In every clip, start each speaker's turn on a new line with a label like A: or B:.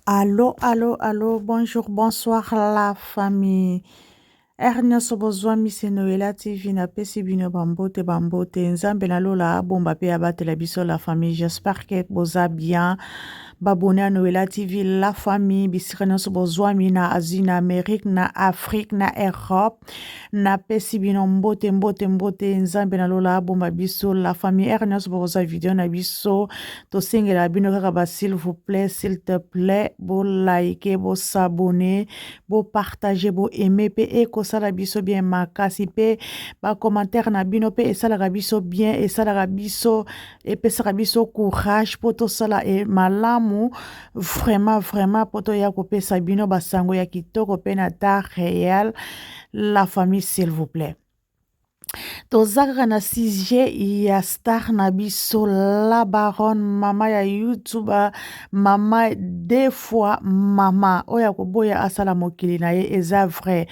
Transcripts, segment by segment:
A: Allo, allo, allo, bonjour, bonsoir la famille. Heure nyonso bozwami se Noela TV napesi bino bambote bambote. Nzambe na lola abomba pe abatela biso la famille. J'espère que boza bien. Babone ya Noela TV la famille bisika nyonso bozwami na Asie, na Amérique, na Afrique, na Europe. Napesi bino mbote mbote mbote. Nzambe na lola abomba biso la famille. Heure nyonso bokozwa video na biso tosengela bino kaka ba s'il vous plaît, s'il te plaît, bo like, bo s'abonner, bo partager, bo aimer pe ekosala biso bien makasi pe ba commentaire na bino pe esalaka biso bien, esalaka biso epesaka biso courage po tosala e malamu vraiment vraiment po toya kopesa bino basango ya kitoko pe na temps réel la famille s'il vous plaît. Toza kaka na sujet ya star na biso la baronne mama ya youtube mama deux fois mama oyo akoboya asala mokili na ye eza vrai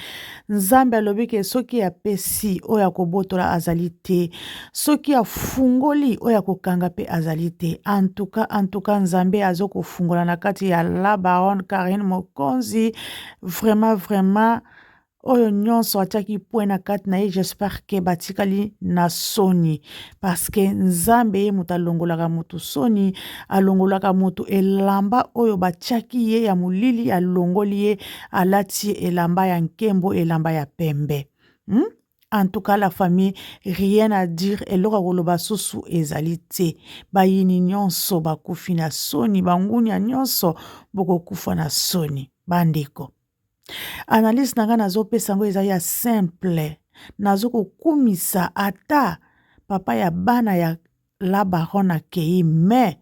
A: nzambe alobi ke soki apesi oyo akobotola azali te soki afungoli oyo akokanga mpe azali te antuka antuka nzambe azokofungola na kati ya la baronne Carine Mokonzi vraiment vraiment oyo nyonso atiaki point na kati na ye j'espère ke batikali na soni parce que nzambe ye moto alongolaka moto soni alongolaka moto elamba oyo batiaki ye ya molili alongoli ye alati ye elamba ya nkembo elamba ya pembe hmm? En tout cas la famille rien à dire eloko ya koloba susu ezali te bayini nyonso bakufi na soni bangunia nyonso bokokufa na soni bandeko Analyse na ngai nazopesa yango eza ya simple nazo kokumisa ata papa ya bana ya la baronne akei mais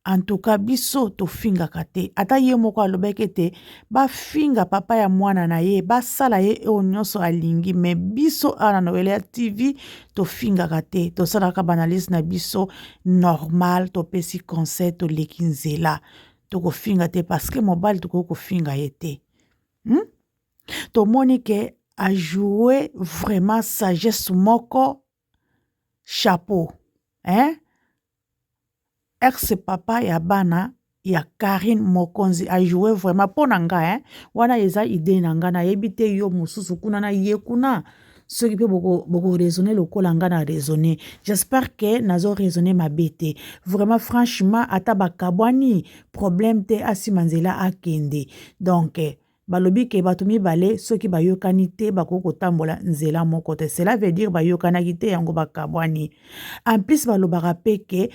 A: en tout cas biso tofingaka te ata ye moko alobaki ete bafinga papa ya mwana na ye basala ye oyo nyonso alingi mais biso awa na Noelia TV tofingaka te tosalaka baanalyse na biso normal topesi conseil toleki nzela tokofinga te parce que mobali tokoki kofinga ye te hmm? Tomoni ke ajoue vraiment sagesse moko chapeau hein? Ex papa ya bana ya Carine Mokonzi ajoue vraiment mpo na nga hein? Wana eza idee na nga nayebi te yo mosusu kuna na ye kuna soki mpe boko raisonner lokola nga na raisonner j'espère que nazo raisonner mabe te vraiment franchement ata bakabwani problème te asima nzela akende donc balobi ke bato mibale soki bayokani te bakoki kotambola nzela moko te cela veut dire bayokanaki te yango bakabwani en plus balobaka mpe ke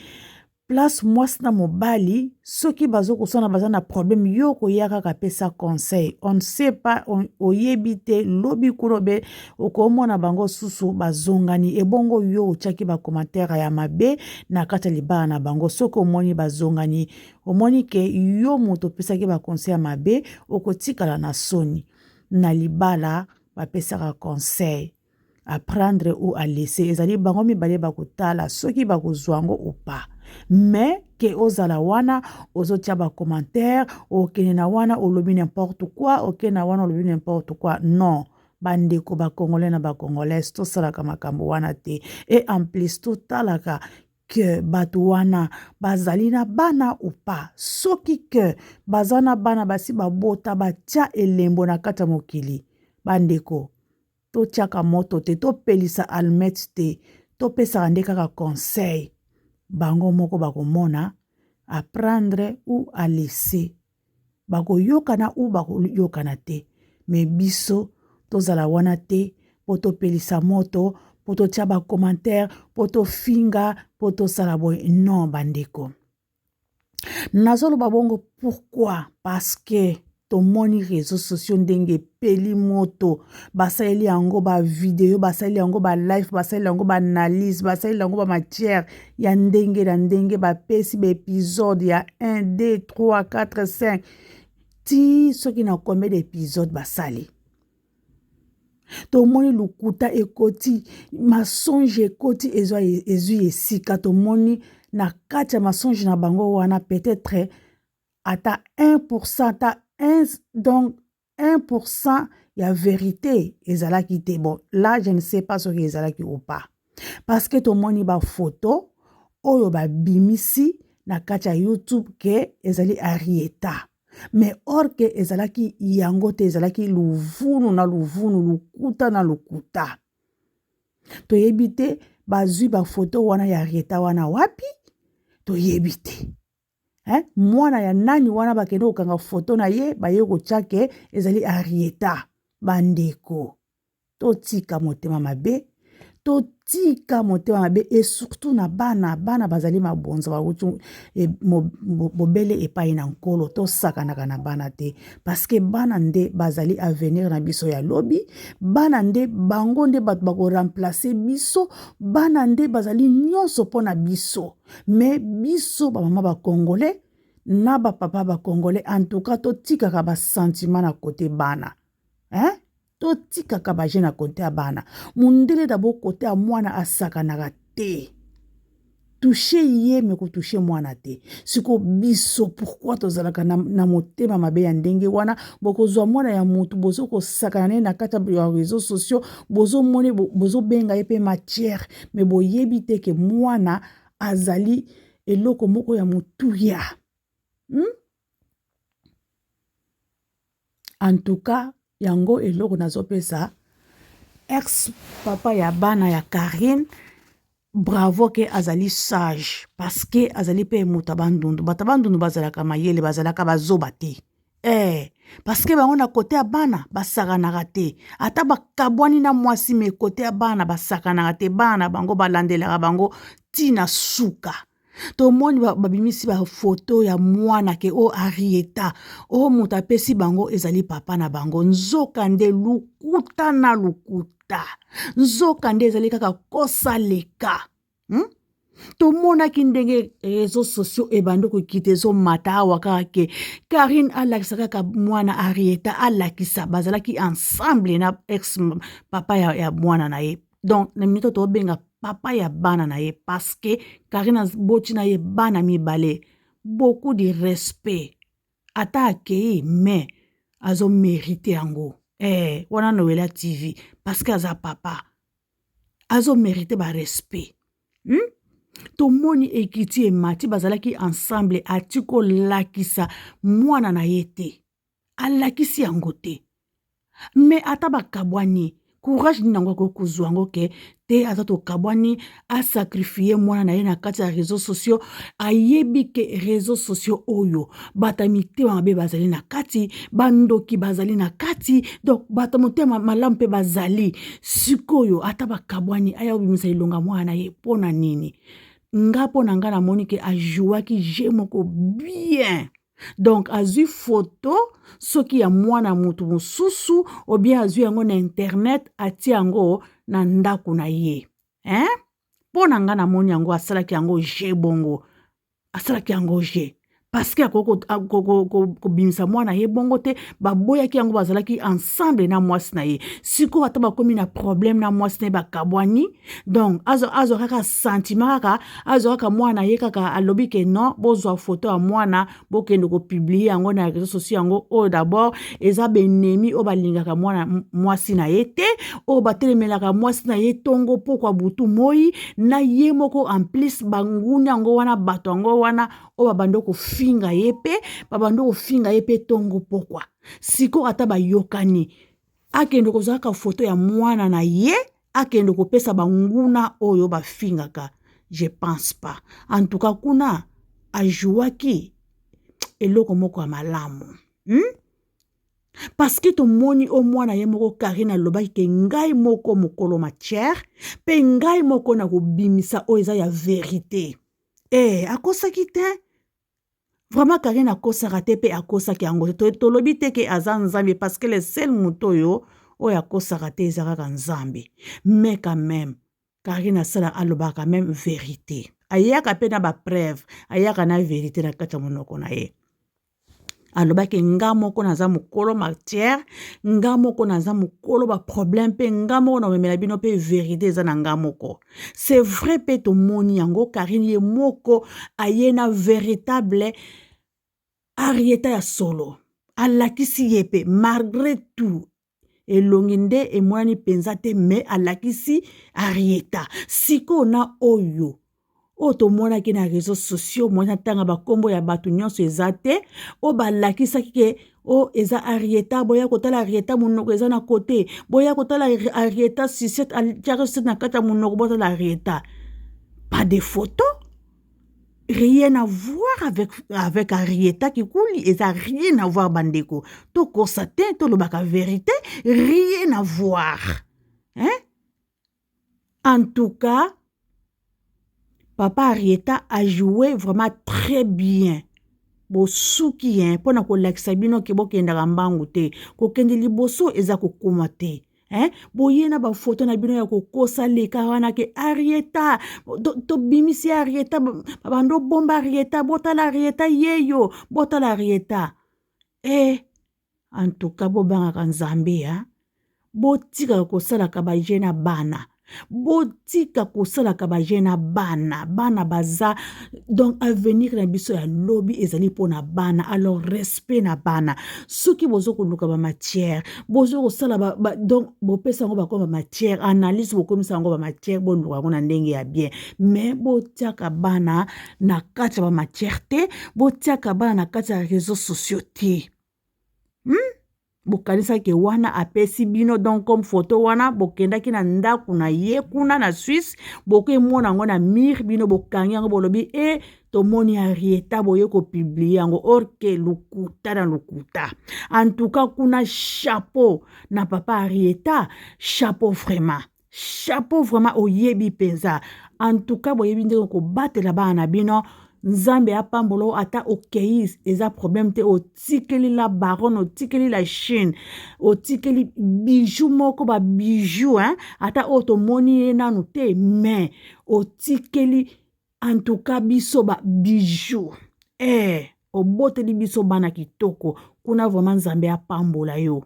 A: place mwasi na mobali soki bazo koswana baza na problème yo koya kaka pesa conseil on ne sait pas oyebi te lobi kuna obe okomona bango susu bazongani ebongo yo otiaki ba commentaire ya mabe na kati ya libala na bango soki omoni bazongani omoni ke yo moto opesaki ba conseil ya mabe okotikala na soni na libala bapesaka conseil à prendre ou à laisser ezali bango mibale bakotala soki bakozwa yango ou pas mais ke ozala wana ozotia ba commentaire okende na wana olobi n'importe quoi okende na wana olobi n'importe quoi non bandeko ba congolais na ba congolaise tosalaka makambo wana te et en plus totalaka ke bato wana bazali na bana ou pas soki ke baza na bana basi babota batia elembo na kati ya mokili bandeko Totiaka moto te, topelisa allumette te, topesaka nde kaka conseil. Bango moko bakomona à prendre ou à laisser. Bakoyokana ou bakoyokana te. Mais biso tozala wana te po topelisa moto, po totia ba commentaire, po tofinga, po tosala boye. Non bandeko. Nazoloba bongo pourquoi? Parce que tomoni réseaux sociaux ndenge epeli moto basaleli yango ba video basaleli yango ba live basaleli yango ba analyse basaleli yango ba matière ya ndenge na ndenge bapesi ba épisode ya 1 2 3 4 5 ti soki na combien d'épisode basali tomoni lokuta ekoti masonge ekoti ezwi esika tomoni na kati ya masonge na bango wana peut-être ata 1% ata 1 donc 1% ya verite ezalaki te bon là je ne sais pas soki ezalaki ou pas parce que tomoni bafoto oyo babimisi na kati ya youtube ke ezali arieta. Mais or que ezalaki yango te, ezalaki luvunu na luvunu, lokuta na lokuta. Toyebi te bazwi bafoto wana ya Arieta wana wapi, toyebi te. Hein? Mwana ya nani wana bakende kokanga foto na ye, baye kotya ke ezali Arieta. Bandeko, totika motema mabe, totika motema mabe, et surtout na bana. Bana bazali mabonza, bawuti bobele epai na Nkolo. Tosakanaka na bana te, parce que bana nde bazali avenir na biso ya lobi. Bana nde, bango nde bato bakoremplace biso. Bana nde bazali nyonso mpo na biso. Mais biso bamama bacongolais na bapapa bacongolais, en tout cas totikaka basentiment na kote bana, hein? Totikaka baje na kote ya bana. Mondele dabo kote ya mwana asakanaka te, touche ye me kotouche mwana te. Siko biso pourquoi tozalaka na motema mabe ya ndenge wana? Bokozwa mwana ya motu, bozo kosakana naye na kati ya réseaux sociaux, bozomoni, bozobenga ye mpe matière, me boyebi te ke mwana azali eloko moko ya motuya, En tout cas yango eloko nazopesa ex papa ya bana ya Karine bravo, ke azali sage, parce que azali mpe moto ya Bandundu. Bato ya Bandundu bazalaka mayele, bazalaka bazoba te, parce que bango na kote ya bana basakanaka te. Ata bakabwani na mwasi, me kote ya bana basakanaka te. Bana bango balandelaka bango ntina suka. Tomoni babimisi bafoto ya mwana ke o Arieta oyo moto apesi bango ezali papa na bango. Nzoka nde lukuta na lukuta, nzoka nde ezali kaka kosaleka, Tomonaki ndenge réseaux sociaux ebandi kokita, ezomata awa kaka ke Karine alakisa kaka mwana Arieta, alakisa bazalaki ensemble na ex papa ya mwana na ye. Donc na minute tobenga papa ya bana na ye, parce que Karine aboti na ye bana mibale. Beaucoup de respect, ata akei, mais azomérite yango. Wana Noela TV, parce que aza papa, azomérite barespect, Tomoni ekiti emati, bazalaki ensemble, ati kolakisa mwana na ye te, alakisi yango te. Me ata bakabwani, courage nini yango akoki kozwa yango ke te aza tokabwani, asakrifie mwana na ye na kati ya réseaux sociaux? Ayebi ke réseaux sociaux oyo bato ya mitema mabe bazali na kati, bandoki bazali na kati, donc bato ya motema malamu mpe bazali. Sikoyo ata bakabwani, aya kobimisa elonga mwana na ye mpo na nini? Nga mpo na nga namoni ke ajouaki jeu moko bien. Donc azwi foto soki ya mwana motu mosusu, obien azwi yango na internet, atie yango na ndako na ye, hein? Mpo na nga namoni yango asalaki yango jeu bongo, asalaki yango jeu, parce que akoki kobimisa mwana ye bongo te. Baboyaki yango, bazalaki ensemble na mwasi na ye. Sikoyo ata bakomi na problème na mwasi na ye, bakabwani, donc azwa kaka sentiment, kaka azwa kaka mwana ye, kaka alobi ke non, bozwa foto ya mwana, bokende kopublie yango na réseaux sociaux. Yango oyo d'abord eza baennemi oyo balingaka mwana mwasi na ye te, oyo batelemelaka mwasi na ye ntongo pokwa butu moi na ye moko. En plus banguni yango wana, bato yango wana oyo babandi kofinga ye mpe, babandi kofinga ye mpe ntongo pokwa. Sikoyo ata bayokani, akende kozwa kaka foto ya mwana na ye, akende kopesa banguna oyo bafingaka? Je pense pas. En tout cas kuna ajouaki eloko moko ya malamu, Parce que tomoni o mwana ye moko Karine alobaki ke ngai moko mokolo matière mpe ngai moko na kobimisa oyo eza ya vérité. Akosaki te vraiment, Karine akosaka te mpe akosaki yango te. Tolobi te ke aza Nzambe, parce que le seul moto oyo akosaka te eza kaka Nzambe. Mais quand même Karine asala, alobaka même vérité, ayaka mpe na bapreuve, ayaka na vérité na kati ya monoko na ye. Alobaki nga moko naza mokolo matière, nga moko naza mokolo baproblème, mpe nga moko na komemela bino mpe vérité eza na nga moko. C'est vrai, mpe tomoni yango, Karine ye moko aye na véritable Arieta ya solo, alakisi ye mpe. Malgré tout elongi nde emonani mpenza te, me alakisi Arieta. Sikoyo na oyo Oyo tomonaki na réseaux sociaux, moi natanga bakombo ya bato nyonso eza te, oyo balakisaki ke o oh, eza Arieta, boya kotala Arieta monoko eza na kote, boya kotala Arieta sucette, atiaka sucette na kati ya monoko, botala Arieta. Pas de photo, rien à voir avec Arieta Kikuli, eza rien à voir. Bandeko, tokosa te, tolobaka vérité, rien à voir, hein? En tout cas, papa Arieta a joué vraiment très bien. Bosuki hein, mpona kolakisa bino ke bokendaka mbangu te, kokende liboso eza kokoma te, hein? Boye na bafoto na bino ya kokosa leka wana ke Arieta, tobimisi to Arieta, babando bomba Arieta, botala Arieta yeyo, botala Arieta. Eh, en tout cas bobangaka Nzambe ya, botikaka kosalaka baje na bana, botika kosalaka baje na bana. Bana baza donc avenir na biso ya lobi ezali mpona bana. Alors respect na bana. Soki bozo koluka bamatière, bozo kosala donc bopesa yango bakoma bamatière analyse, bokomisa yango bamatière, boluka yango na ndenge ya bien, mais botiaka bana na kati ya bamatière te, botiaka bana na kati ya réseaux sociaux te, Bokanisaki wana apesi bino donc comme photo wana, bokendaki na ndako na ye kuna na Suisse, bokemona yango na mire, bino bokangi yango, bolobi e tomoni Arieta, boye kopublier yango, or ke lokuta na lokuta. En tout cas kuna chapeau na papa Arieta, chapeau vraiment, chapeau vraiment. Oyebi mpenza, en tout cas boyebi ndenge kobatela bana na bino. Nzambe apambola. Ata okei, eza problème te. Otikeli la baronne, otikeli la Chine, otikeli bijou moko, babijou, hein? Ata oyo tomoni ye nanu te, mais otikeli en tout cas biso babijou. Eh, oboteli biso bana kitoko kuna. Vraiment, Nzambe apambola yo,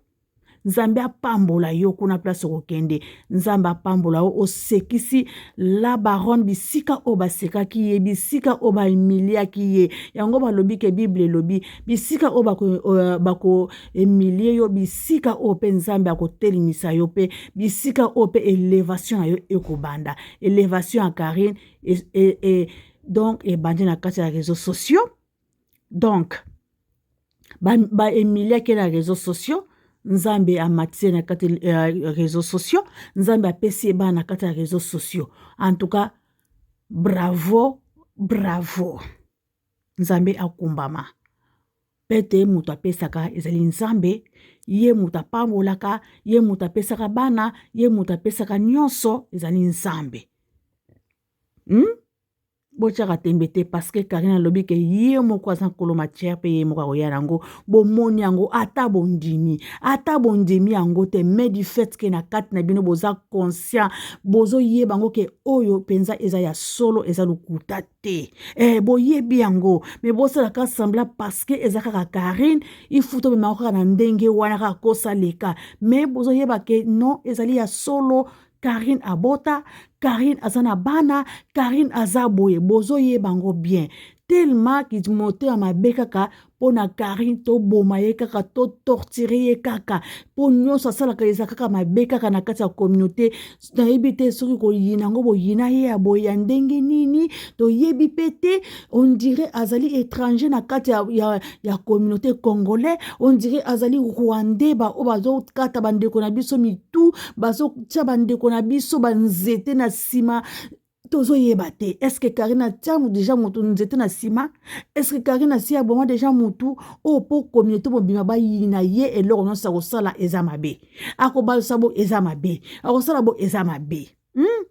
A: Nzambe apambola yo kuna place okokende. Nzambe apambola yo. Osekisi la baronne bisika oyo basekaki ye, bisika oyo bahumiliaki ye. Yango balobi ke Bible elobi bisika oyo bakohumilie yo, bisika oyo mpe Nzambe akotelemisa yo, mpe bisika oyo mpe élévation na yo ekobanda. Élévation ya Karine donc ebandi na kati ya réseaux sociaux. Donc bahumiliaki ba na réseaux sociaux, Nzambe amatisi ye na kati ya réseaux sociaux, Nzambe apesi ye bana na kati ya réseaux sociaux. En tout cas bravo, bravo, Nzambe akumbama. Mpe te moto apesaka ezali Nzambe, ye moto apambolaka, ye moto apesaka bana, ye moto apesaka nyonso, ezali Nzambe, Botiaka tembe te, parce que Karine alobi ke ye moko aza nkolo matière, mpe ye moko akoya yango. Bomoni yango, ata bondimi, ata bondimi yango te, mais du fait ke na kati na bino boza conscient, bozoyeba yango ke oyo mpenza eza ya solo, eza lokuta te. Eh, boyebi yango, mais bosalaka semblant parce que eza kaka Karine, il faut tobema kaka na ndenge wana, kaka kosaleka, mais bozoyeba ke non, ezali ya solo. Karine abota, Karine aza na bana, Karine aza boye, bozoyeba yango bien. Tellement motema mabe kaka mpo na Karine, toboma ye kaka, totorturer ye kaka, mpo nyonso asalaka eza kaka mabe kaka na kati ya communauté. Nayebi te soki koyina yango, boyina ye ya boye ya ndenge nini, toyebi mpe te. On dirait azali étranger na kati ya communauté congolais, on dirait azali rwandais. Baoyo bazokata bandeko na biso mitu, bazotia bandeko na biso banzete na nsima, tozoyeba te. Est-ce Karine atia déjà motu nzete na nsima? Est-ce Karine asi aboma déjà motu oyo mpo communauté mobima bayina ye? Eloko nyonso akosala eza mabe, akobalisa bo eza mabe, akosala bo eza mabe,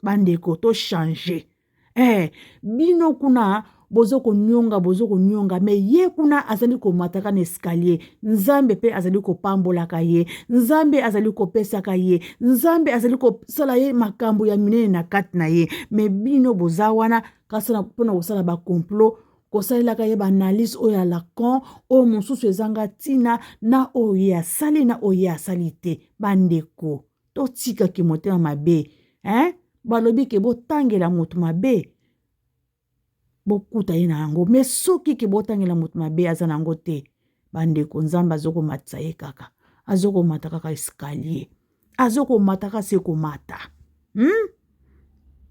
A: Bandeko, tochange. Eh, bino kuna bozo konionga, bozo konionga, mais ye kuna azali komataka na escalier. Nzambe mpe azali kopambolaka ye, Nzambe azali kopesaka ye, Nzambe azali kosala ye makambo ya minene na kati na ye. Mais bino boza wana kasi mpona kosala bacomplot, kosalelaka ye baanalyse oyo ya lacon, oyo mosusu ezanga ntina na oyo ye asali, na oyo ye asali te. Bandeko, totikaki motema mabe, hein? Balobi ke botangela moto mabe, bokuta ye na yango, mais soki ke botangela moto mabe, aza na yango te. Bandeko, Nzambe azokomatisa ye kaka, azokomata kaka escalier, azokomata kaka se komata,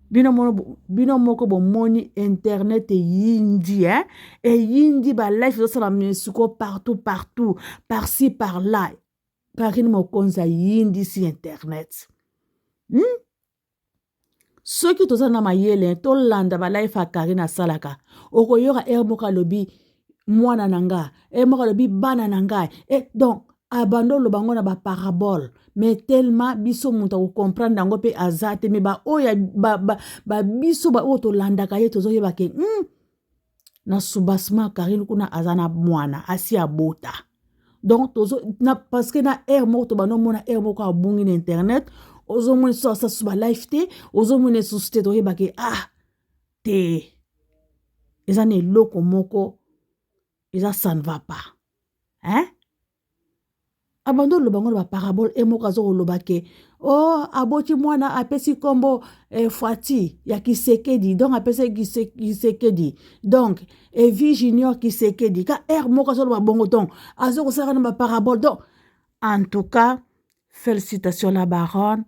A: Bino, bino moko bomoni internet eyindi, eh? Eyindi, balive ezosala siko partout partout, par-ci par-là. Karine Mokonzi ayindisi internet, Soki toza na mayele, tolanda balive ya Karine asalaka, okoyoka heure moko alobi mwana na nga, heure moko alobi bana na ngai. E donc abanda oloba yango na baparabole, mais tellement biso moto akocomprendre yango mpe aza te. Mais baoyo babiso ba, baoyo tolandaka ye, tozoyeba ke na soubassement Karine kuna aza na mwana asi abota. Donc tozo na, parce que na heure moko tobanda omona, heure moko abungi na internet, ozomona so asa susu balive te, ozomona esusu te, toyeba ke ah te, eza na eloko moko eza, ça ne va pas, hein. Abandi oloba ngo na baparabole e moko aza koloba ke o oh, aboti mwana, apesi nkombo eh, Fati ya Kisekedi, donc apesi Kisekedi, donc Evi Junior Kisekedi. Ka heure moko azoloba bongo, donc aza kosalaka na baparabole. Donc en tout cas, félicitation la baronne,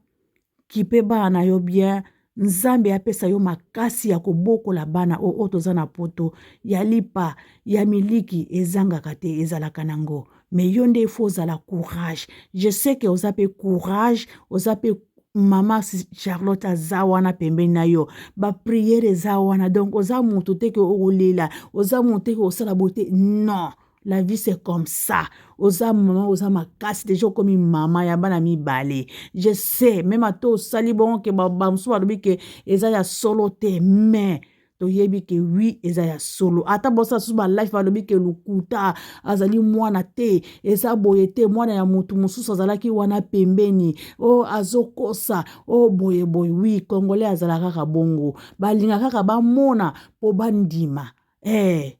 A: kipe bana na yo bien. Nzambe apesa yo makasi ya kobokola bana oyo. Oyo toza na poto ya lipa ya miliki ezangaka te, ezalaka nango, mais yo nde ifo ozala courage. Je sais ke oza mpe courage, oza mpe mama Charlotte aza wana pembeni na yo, baprière eza wana. Donc oza moto te ke okolela, oza moto te ke osala boye te. Non, la vie, c'est comme ça. Oza mama, oza makasi deja, okomi mama ya bana mibale. Je sais même ata osali bongo ke bamosusu balobi ke eza ya solo te, mais toyebi ke oui, eza ya solo. Ata bosala susu balive, balobi ke lokuta, azali mwana te, eza boye te, mwana ya motu mosusu azalaki wana pembeni, o oh, azokosa, o oh, boye boye. Oui, Congolais azala kaka bongo, balinga kaka bamona mpo bandima, eh.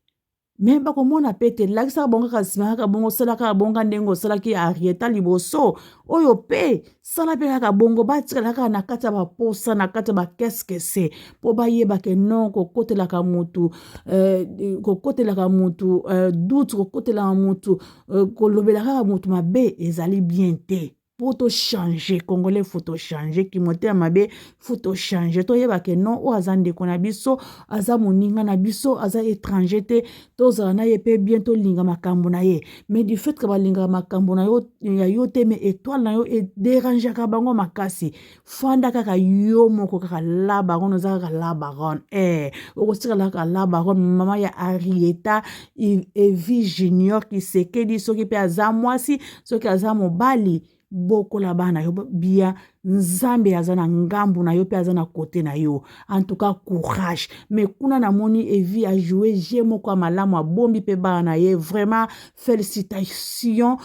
A: Mais bakomona mpe te. Lakisaka bango kaka nsima, kaka bongo, osala kaka bongo ndenge osalaki Arieta liboso oyo, mpe sala mpe kaka bongo, batikala kaka na kati ya baposa, na kati ya bakeskese, mpo bayeba ke non, kokotelaka motu eh, kokotelaka motu eh, doute, kokotelaka motu eh, kolobela kaka motu mabe ezali bien te. Mpo tochange, Congolais faut tochange kimotema mabe, faut tochange, toyeba ke non, oyo aza ndeko na biso, aza moninga na biso, aza étranger te. Tozala na ye mpe bien, tolinga makambo na ye. Mais du fait ke balingaka makambo na yo ya yo te, mais étoile na yo ederangeaka bango makasi. Fanda kaka yo moko, kaka la baronne, oza kaka la baronne, eh, okotikala kaka la baronne, mama ya Arieta Evi Junior Kisekedi. Soki mpe aza mwasi, soki aza mobali, bokola bana yo bien. Nzambe aza na ngambu na yo mpe aza na kote na yo. En tout cas, courage. Mais kuna namoni Evi ajoue jeu moko ya malamu, abombi mpe bana na ye. Vraiment félicitation,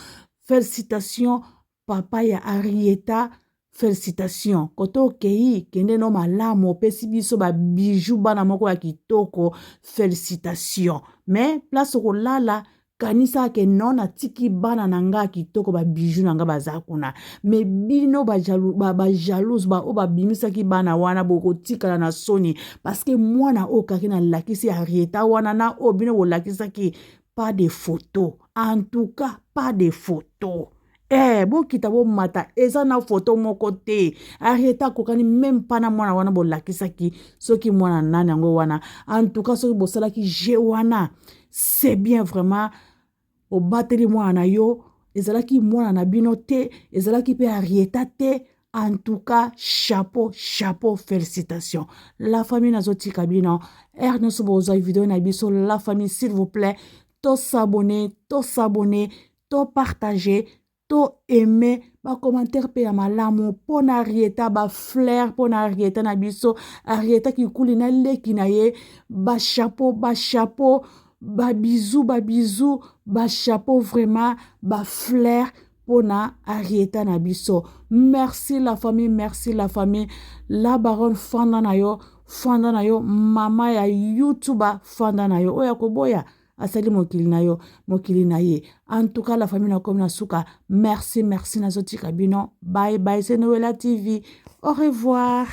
A: félicitation papa ya Arieta, félicitation. Kote okei, kende no malamu, opesi biso babiju, bana moko ya kitoko, félicitation. Mais place okolala, kanisa ke non, natiki bana na nga ya kitoko, babiju na nga baza kuna. Mais bino bajalouse ba, baoyo babimisaki bana wana, bokotikala na soni, parce que mwana oyo kaki nalakisi Arieta wana na oyo bino bolakisaki, pas de photo. En tout cas, pas de photo. Eh, bokita bomata, eza na foto moko te. Arieta akokani même mpa na mwana wana bolakisaki, soki mwana nani yango wana. En tout cas, soki bosalaki jeu wana, c'est bien vraiment, obateli mwana na yo. Ezalaki mwana na bino te, ezalaki mpe Arieta te. En tout cas, chapeau, chapeau, félicitations la famille. Nazotika bino, heure nyonso bozwa video na biso, la famille, s'il vous plaît, tos'abonner, tos'abonner, topartager, to aimer, bacommentaire mpe ya malamu mpo na Arieta, bafleur mpo na Arieta na biso, Arieta Kikuli na leki na ye. Bachapeau, bachapeau, babisous, babisous, bachapeau, vraiment bafleur mpo na Arieta na biso. Merci la famille, merci la famille. La baronne, fanda na yo, fanda na yo, mama ya YouTube, fanda na yo. Oyo akoboya asali mokili na yo, mokili na ye. En tout cas, la famille, nakomi na suka. Merci, merci, nazotika bino. Bye bye, c'est Noela TV, au revoir.